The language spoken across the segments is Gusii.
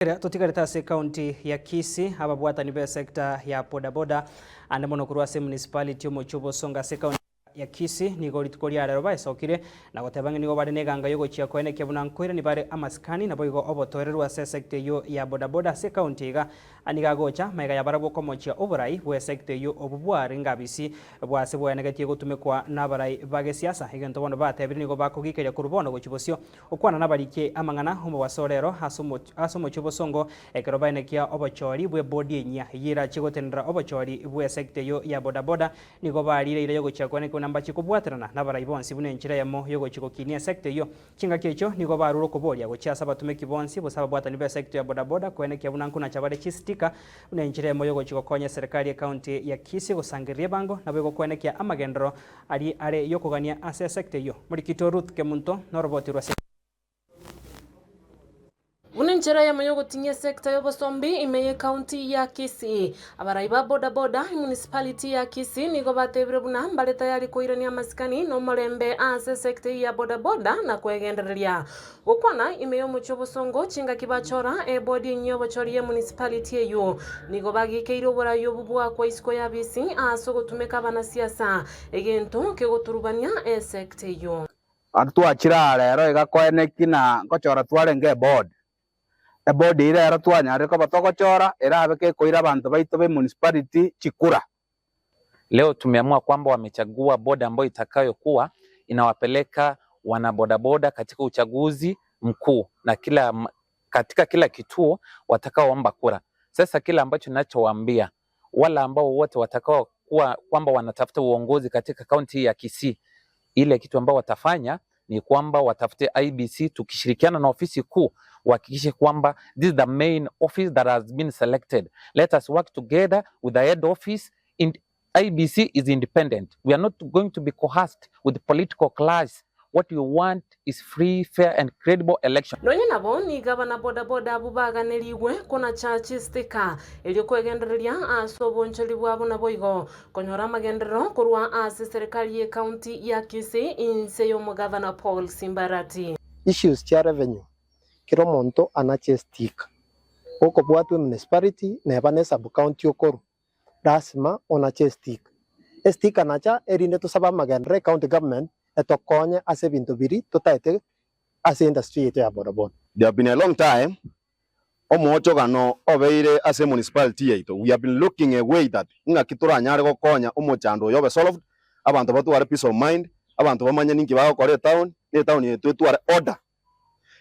Totigarete ase ekaunti ya Kisii, ababwatani b'esecta ya bodaboda ande mono korwa ase emunicipality omochie obosongo ase ekaunti ya Kisii nigo rituko ria rero baesokire na goteba ng'a nigo bare neganga yogochia koenekia buna nkoirani bare amasikani naboigo obotoereru ase esecta eyio ya bodaboda ase ekaunti iga nigo agocha magega ya barabwo komochia oborai bw'esecta eyio obwo bware ngabisi bwase bwaenegetie gotumekwa nabarai ba gesiasa egento bono batebire nigo bakogikeria korwa bono gochia bosio Okwana nabarikie amang'ana omobaso rero ase omochie obosongo, ekero baenekia obochori bw'ebodi enyia eyio erachie gotenenera obochori bw'esecta eyio ya bodaboda, nigo barire eira yogochia koenekia buna mbachie kobwaterana nabarai bonsi buna enchera eyemo yogochia gokinia esecta eyio. Chingaki echio nigo barure okoboria gochia ase abatumeki bonsi gose ababwatani b'esecta ya bodaboda koenekia buna nkonacha bare chistika buna enchera eyemo yogochia gokonya eserekari y'ecounty ya Kisii gosangereria ebango naboigo koenekia amagenderero Aria are yokogania ase esecta eyio. Morikito Ruth Kemunto noroboti rwa. Buna enchera eyemo yogoting'ia esecta y'obosombi ime y'ecounty ya Kisii. Abarai ba boda boda emunicipality ya Kisii nigo batebire buna mbare tayari koirania amasikani na omorembe ase esecta eyio ya boda boda na kwegendereria Gokwana ime y'omochie obosongo chingaki bachora ebodi enyia y'obochori y'emunicipality eyio. Nigo bagikeire oborai obwo bwakwa isiko y'abisi ase ogotumeka abanasiasa, egento kegoturubania esecta eyio. Abanto twachire aa rero iga koeneki na ngochora twarenge eboard. Eboard eyio rero twanyarire koba togochora erabe kekoira abanto baito be municipality chikura. Leo tumeamua kwamba wamechagua board ambayo itakayokuwa inawapeleka wanabodaboda katika uchaguzi mkuu na kila katika kila kituo watakaoomba kura. Sasa kile ambacho ninachowaambia wale ambao wote watakao kuwa kwamba wanatafuta uongozi katika kaunti ya Kisii, ile kitu ambao watafanya ni kwamba watafute IEBC tukishirikiana na ofisi kuu wahakikishe kwamba this is the main office that has been selected. Let us work together with the head office. In, IEBC is independent. We are not going to be coerced with political class. What we want is free, fair and credible election. Nonya nabo nigo abana bodaboda abwo baganerigwe konacha chistika, erio kwegendereria ase obonchori bwabo naboigo Konyora amagenderero korwa ase eserekari y'ecounty ya Kisii inse y'omogavana Paul Simbarati. Issues chia revenue, kera omonto anache estika. Gokobwatwa emunicipality neba ne sub county okorwa, lasima onache estika. Estika nacha erinde tosabe amagenderero ecounty government etokonye ase ebinto biria totaete ase industry yaito ya bodaboda. There have been a long time Omoochogano obeire ase emunicipality yaito, we have been looking a way that ing'aki toranyare gokonya omochando oyo obe solved, abanto batware peace of mind, abanto bamanye ninki bagokora etown, na etown yaito etware order.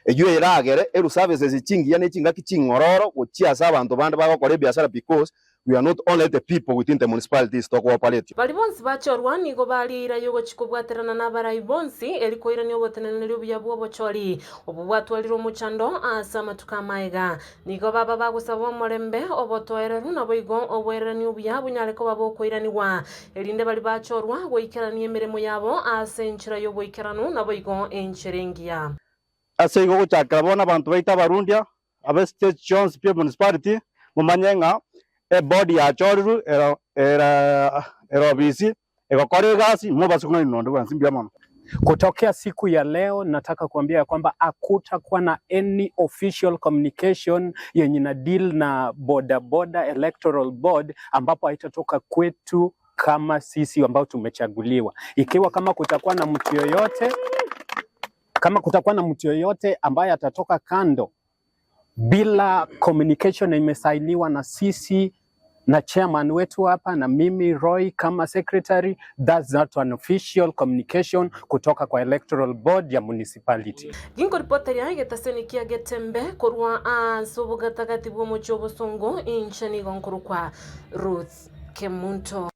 Eyio eragere eru services chingiya ne chingaki ching'ororo gochia ase abanto bande bagokora ebiasara because we are not only the people within the municipalities toko operate. Baria bonsi bachorwa nigo baria eira y'ogochia kobwaterana nabarai bonsi, eri koirania oboteneneri obuya bw'obochori, obwo bwatwarire omochando ase amatuko amaega. Nigo baba bagosaba omorembe, obotoereru, naboigo oboererani obuya bonyare koba bokoiranigwa, erinde baria bachorwa goikerania emeremo yabo ase enchera y'oboikeranu naboigo enchera engiya. Ase igo gochakera bono abanto baito abarundia abe stage chionsi pi emunicipality, momanye ng'a eboard yachorirwe ero era ere ofisi egokora egasi, mobase kong'ainwa nonde bwensi. Mbuya mono. Kutokea siku ya leo nataka kuambia ya kwamba hakutakuwa na any official communication yenye ina deal na boda boda electoral board ambapo haitatoka kwetu kama sisi ambao tumechaguliwa. Ikiwa kama kutakuwa na mtu yoyote kama kutakuwa na mtu yoyote ambaye atatoka kando bila communication imesainiwa na sisi na chairman wetu hapa na mimi Roy kama secretary, that's not an official communication kutoka kwa electoral board ya municipality. Ginkoripoteria egetaseni kia Getembe korwa ase obogatagati bw'omochie obosongo, inche nigo nkorokwa Ruth Kemunto.